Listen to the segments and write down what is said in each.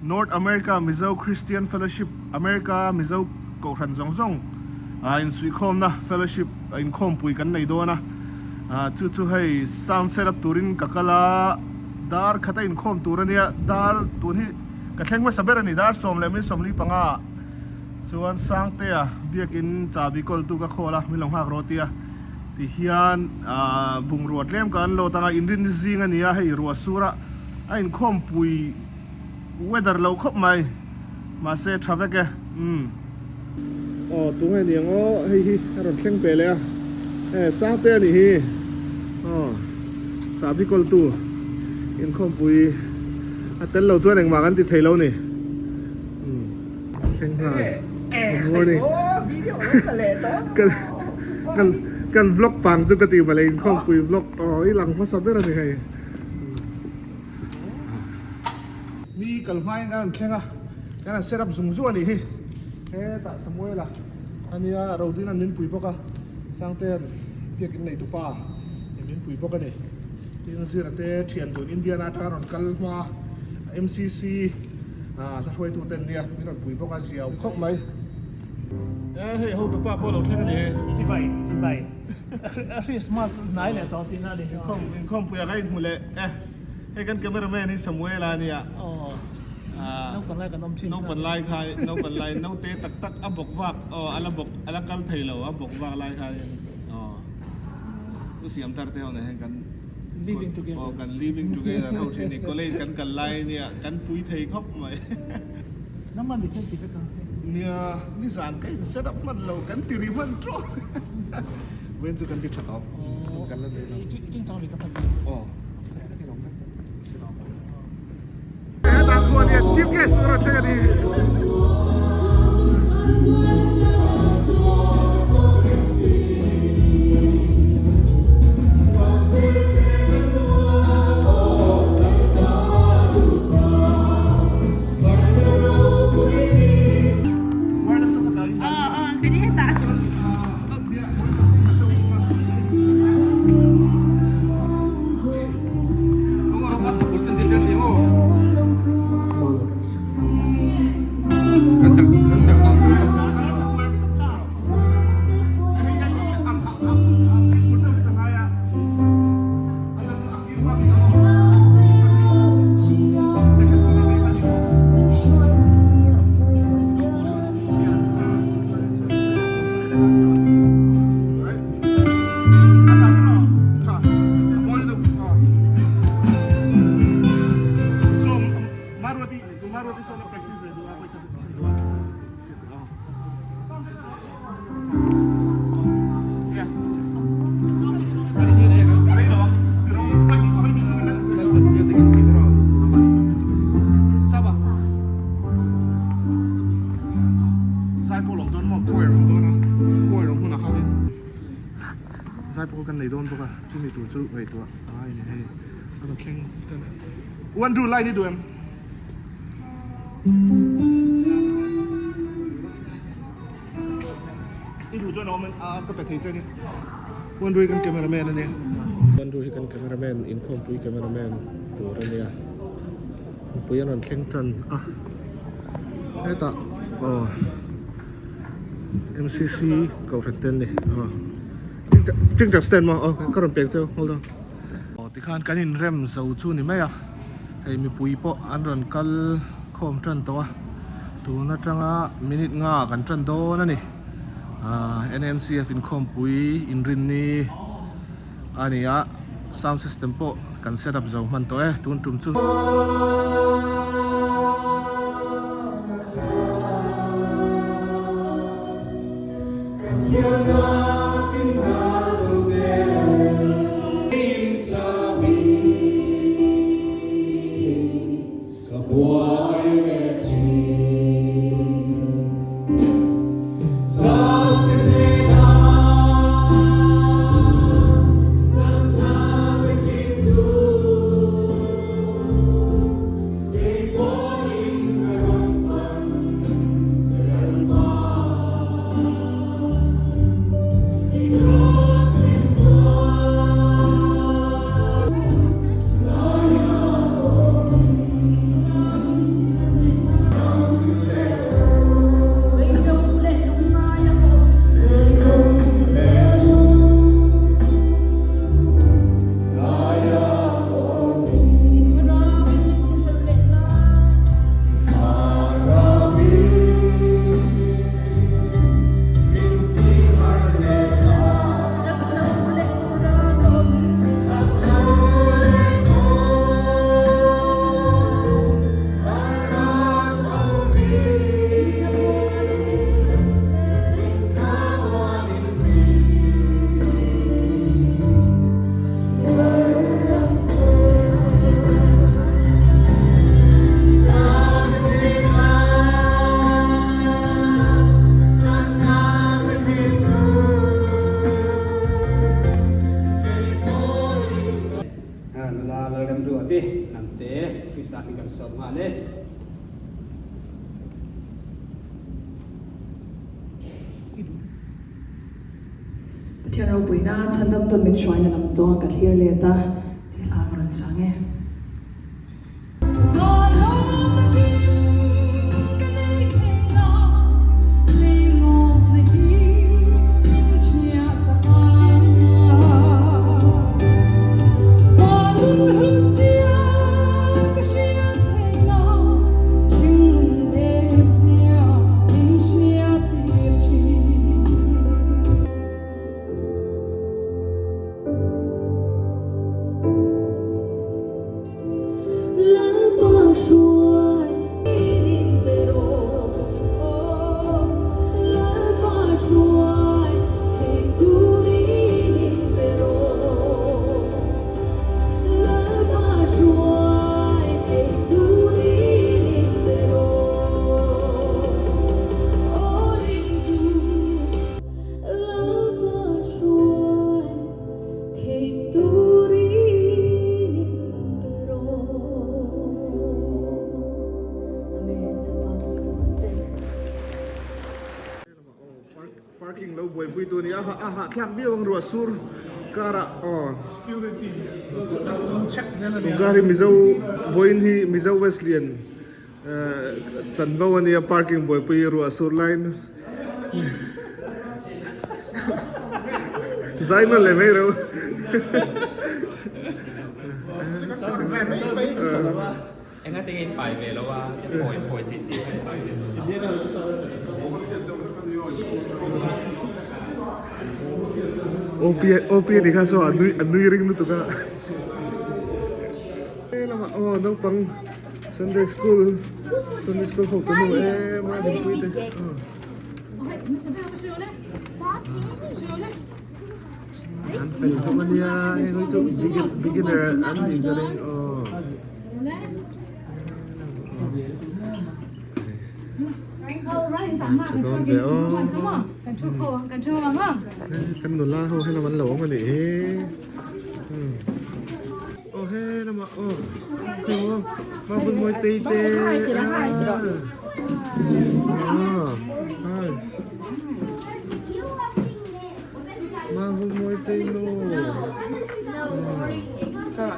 North America Mizo Christian Fellowship, America Mizo Kohhran zawng zawng insuihkhawmna fellowship inkhawmpui kan nei dawn a, chu chu hei sound set up turin ka kal a, dar khat a inkhawm tur a nia, dar tun hi ka thleng hmasa ber a ni, dar 14:45 ah chuan Sangtea biakin chahbi kawltu ka khawl a, min lo nghak rawh tia ti hian bungrua tlem ka an load anga inrinni zing a ni a, hei ruah sur a a inkhawmpui weather lo khawp mai mahse tha vek e umm. Aw tunge ni ang aw hei hi a rawn thleng ve leh a e Sangte a nih hi aw chahbi kawltu inkhawmpui a tel lo chuan engmah kan ti thei lo ni umm thleng nghal good morning kan kan kan vlog pang chu ka ti mah le inkhawmpui vlog aw i lang hmasa ber a ni hei. Mi kal hmain kan rawn thleng a, kan han set up zung zung a nih hi. Hetah Samuela a nia, Rodin an min pui bawk a, Sangtea'n biakin nei tupa min pui bawk a ni. Tin, Zira te thian dun Indiana atanga rawn kal hma MCC hla hruaitu te an nia, min rawn pui bawk a, zia awm khawp mai. E hei hotupa pawh a lo thleng a ni. Chibai, chibai. Christmas hnai leh tawh tihna a ni. Inkhawm, inkhawmpuiah ka inhmu leh e. Hei kan cameraman hi Samuela a nia. Aw, naupan lai kan awm thin. Naupan lai kha, naupan lai naute tak tak a bawk vak, aw a la bawk, a la kal thei lo, a bawk vak lai kha aw. U Siam thar te ho nen hian kan Living together. Aw, kan living together ho thin ni. College kan kal lai a nia, kan pui thei khawp mai. Nangmah mi thil ti vek ang che. Nia, nizan ka in set up hman lo, kan ti ri hman tawh. Vawiin chu kan ti tha tawh. Kan la nei lo. I tingtang ve ka hman. Aw. Hetah khuan hian chief guest a rawn thleng a ni. Zaipawl kan nei dawn bawk a, chumi tur chu ngaihtuah a ngai a ni hei. A rawn thleng tan a. One two line i duh em? I duh chuan a awm a ka pe thei che a ni. One two hi kan cameraman a nia. One two hi kan cameraman inkhawmpui cameraman tur a nia. Mipui an rawn thleng tan a. Hetah aw M_C_C kohhran te an ni aw Tingtang stand maw aw ka rawn pek cheu hold on. Aw tikhan kan inrem zo chu ni mai a hei mipui pawh an rawn kal khawm tan tawh a tun atanga minute nga kan tan dawn a ni ah N_M_C_F inkhawmpui inrinni a ni a sound system pawh kan set up zo hman tawh e tun tum chu. Pathian ropuina chhandamtun min hruaina lam tawng ka thlir let a, tih hla ka rawn sang e. Parking lo buaipui tu a ni a, a hahthlak viau ang ruah sur karah aw. Security check zel a ni a. Tun kar hi Mizo vawiin hi Mizo Wesleyan chanvo a nia parking buaipui ruah sur laiin zai nawn leh mai reuh. Enga te nge in pai ve lo a, te phawi phawi theih chi kha in pai ve lo. OP OP ni kha saw a nui a nui ring lutuk a. He lamah aw naupang Sunday school Sunday school ho tunu em a dinpui te aw. An fel hlawm a nia heng hi chu beginner an nih ka ring aw. Tha dawn ve aw. Kan nula ho helam an lo awm a nih hi. Aw he lamah aw hei maw mavun mawi tei te ah hai mavun mawi tei nu ah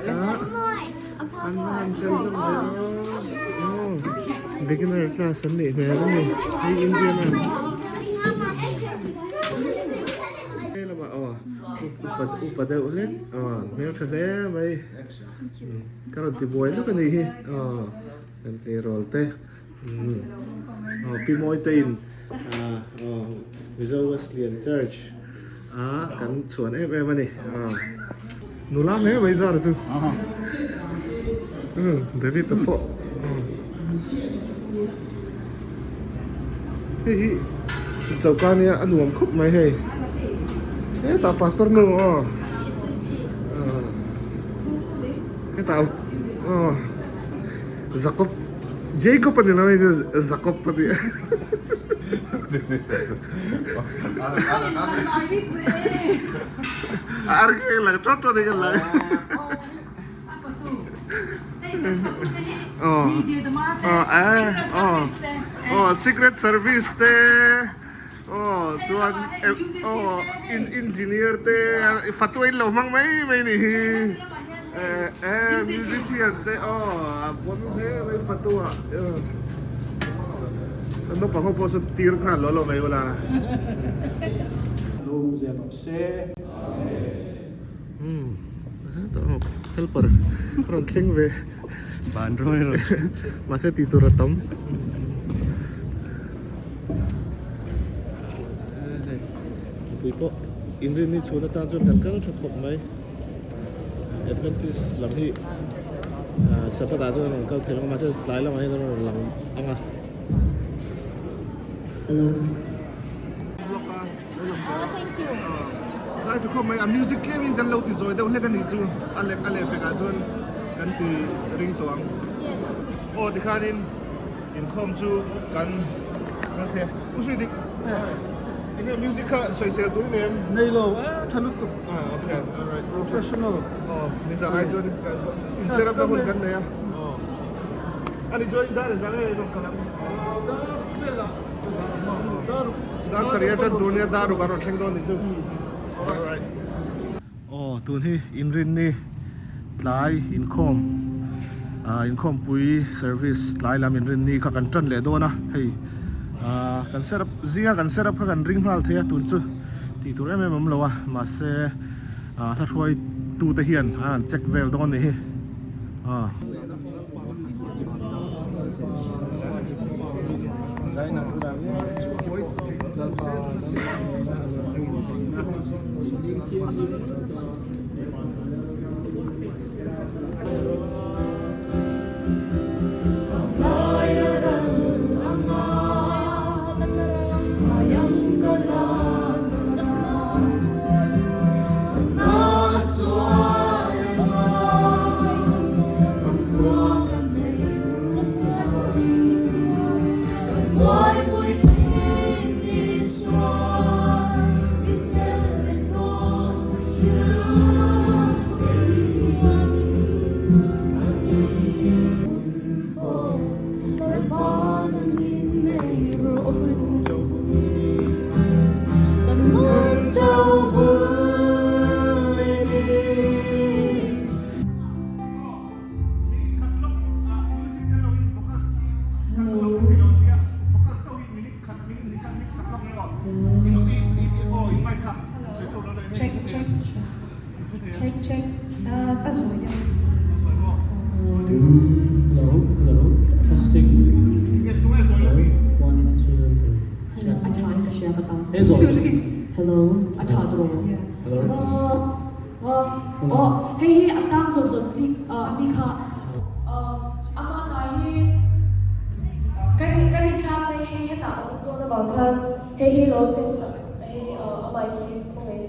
an va han tel hlawm ve aw beginner class an nih hmel a ni hei Indian a he lamah aw upa upa deuh hlek aw hmeltha hle mai ka rawn ti buai lawk a nih hi aw kan tleirawl te aw pi mawi te in ah aw Mizo Wesleyan Church a kan chhuan em em a ni aw nula hle mai zar chu David a pawh hei hi choka nia a nuam khawp mai hei hetah pastor nu aw hetah aw Jacob Jacob a ni lo hei chu Jacob a ni a arke lang tawt tawt hi ka la Aw secret service te aw chuan aw engineer te fatu a in lo hmang mai mai ni hi eh musician te aw a bon hle mai fatu ah naupang ho pawh chu tir nghal lo lo mai ula. Helper rawn thleng ve Ban rawn rawn mahse tih tur a tam mipui pawh inrinni chhun atan chuan kan kal tha khawp mai Adventist lam hi Sabbath ah chuan an rawn kal thei lo a mahse tlai lamah hian an rawn lang ang a. Zai tha khawp mai a music tlem in kan lo ti zawi deuh hlek a nih chu a leh a leh pek ah chuan kan ti ring tawh ang aw tikhanin inkhawm chu kan kan thei a u sui dik enge music kha sawisel tur i nei em Nei lo e tha lutuk ah okay alright professional aw nizan ai chuan in set up na hun kan nei a ani chuan dar zang e rawn kal ang dar velah Dar sarih atang tur nia dar ruk a rawn thleng dawn ni chu. Alright. Aw tun hi inrinni tlai inkhawm ah inkhawmpui service tlai lam inrinni kha kan tan leh dawn a hei ah kan set up zinga kan set up kha kan ring nghal thei a tun chu tih tur em em awm lo a mahse ah hla hruaitu te hian an han check vel dawn a ni hi ah. Check check check check a zawi deuh. Hello hello testing hello one two three Hello a tha in ka hria ka ta. He zawi. Hello a tha tawh. Hello. Aw hei hi a tang zawt zawt chi mi kha. Ama ta hi kan kan inthlak te hei hetah a awm dawn avang khan hei hi lo sem sak hei a mic hi khawngaih.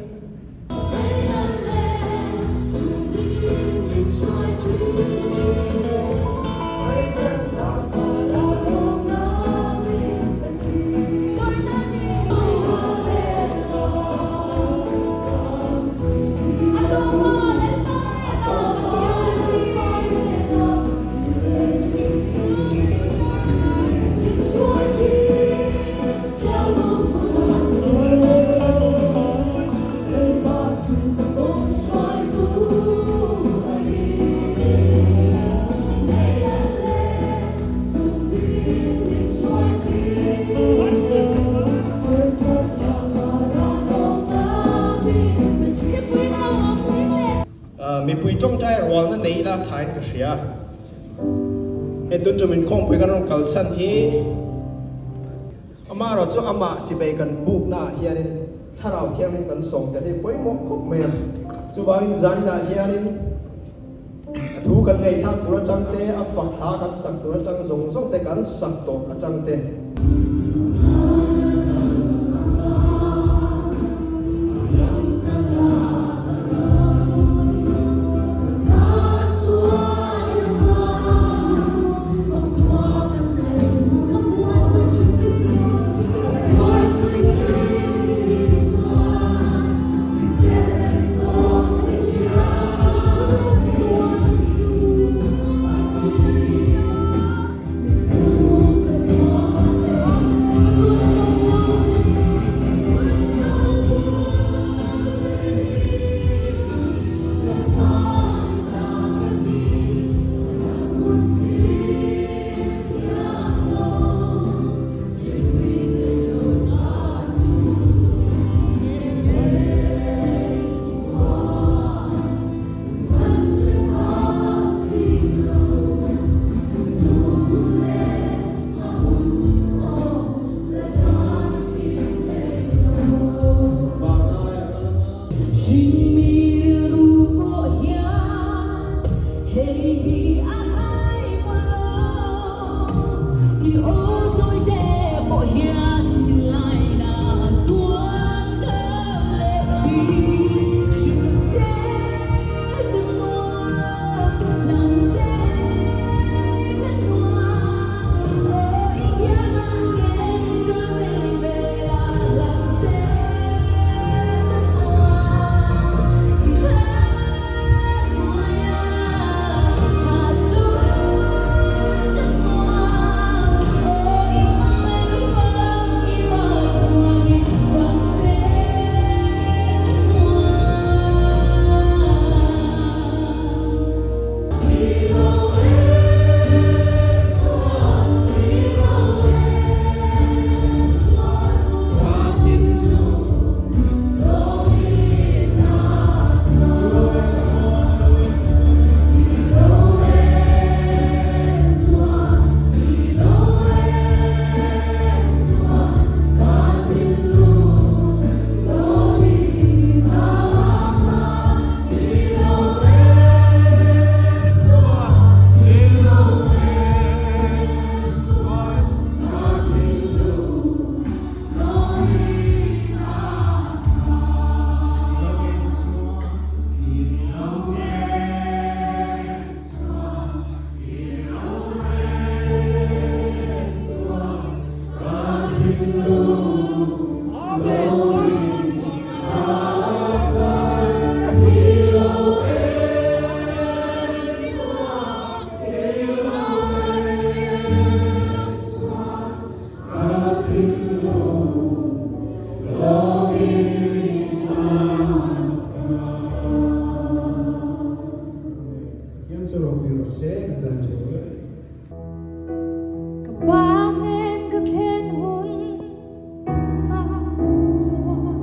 Mipui tawngtai rualna nei ila thain ka hria. Hei tun tum inkhawmpui kan rawn kalchhan hi amaherawh chu amah sipai kan bukna ah hianin thlarau thiangin kan sawm tel hi pawimawh khawp mai a. Chuvangin zaninah hianin a thu kan ngaihthlak tur atang te, a fak hla kan sak tur atang zawng zawng te kan sak tawh atang te. Pa hnen ka thlen hun ah chuan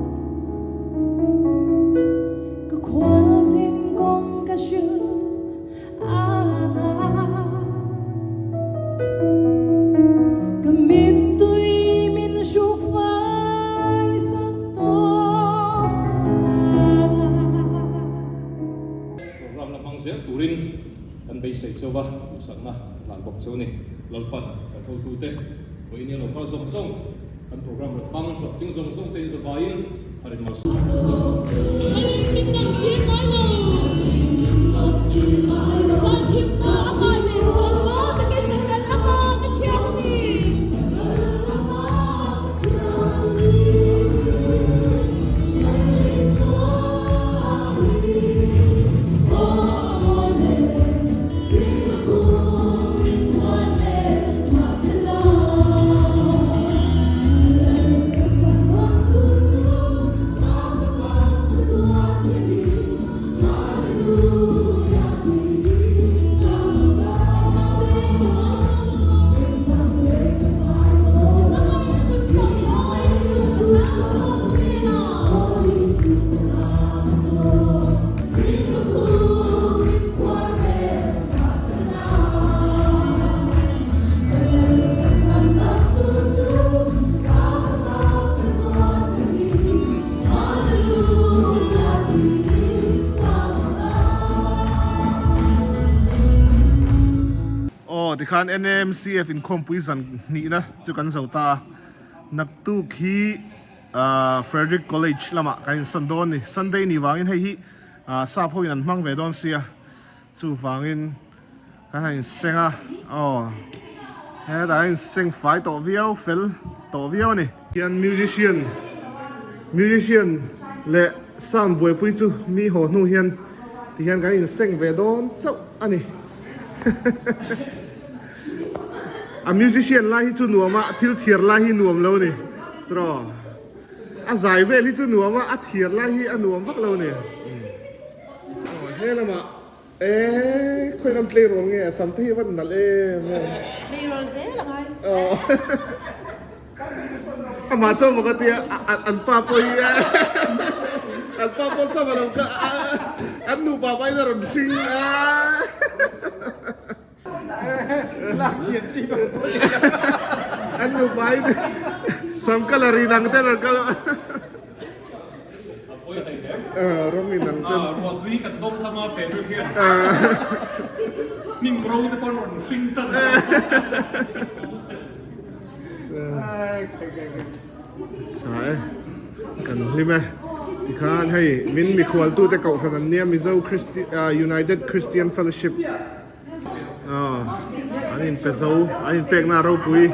ka khualzin kawng ka hrilh ang a, ka mittui min hruk fai sak tawh ang a. Program la hmang zel turin kan beisei chauh a, duhsakna hlan bawk chauh a ni. Lalpan kan hotute vawiin hian lo kal zawng zawng, kan program rawn hmang hlawhtling zawng zawng te inzawvaiin a rin mal. Aw tikhan NAMCF inkhawmpui zan hnihna chu kan zo ta a, naktuk hi Frederick College lamah kan insawn dawn a ni. Sunday ni vangin hei hi sap hoin an hmang ve dawn sia, chuvangin kan han inseng a, aw hetah hian inseng fai tawh viau fel tawh viau a ni. Hian musician musician leh sound buaipui chu mi haw hnu hian tihian kan inseng ve dawn chauh a ni. A musician lai hi chu nuam a, thil thiar lai hi nuam lo ni tiraw? A zai vel hi chu nuam a, a thiar lai hi a nuam vak lo ni. Aw he lamah ee khawi lam tleirawl nge a sam te hi a va nalh em em. Tleirawl zel a ngai. Aw amah chuan maw ka tia an pa pawh hi an pa pawh sam a lo ka an nupa pawhin a rawn hring a. An nupa hi chu sam colour in ang ten an kal a. Rawng in ang ten. Ruahtui kan dawng tam a Frederick hian hnim ro te pawh an rawn hring tan. Tha e, kan hlim e. Tikhan hei min mikhualtute kohhran an nia Mizo United Christian Fellowship. Aw, an inpe zo, an inpekna a ropui.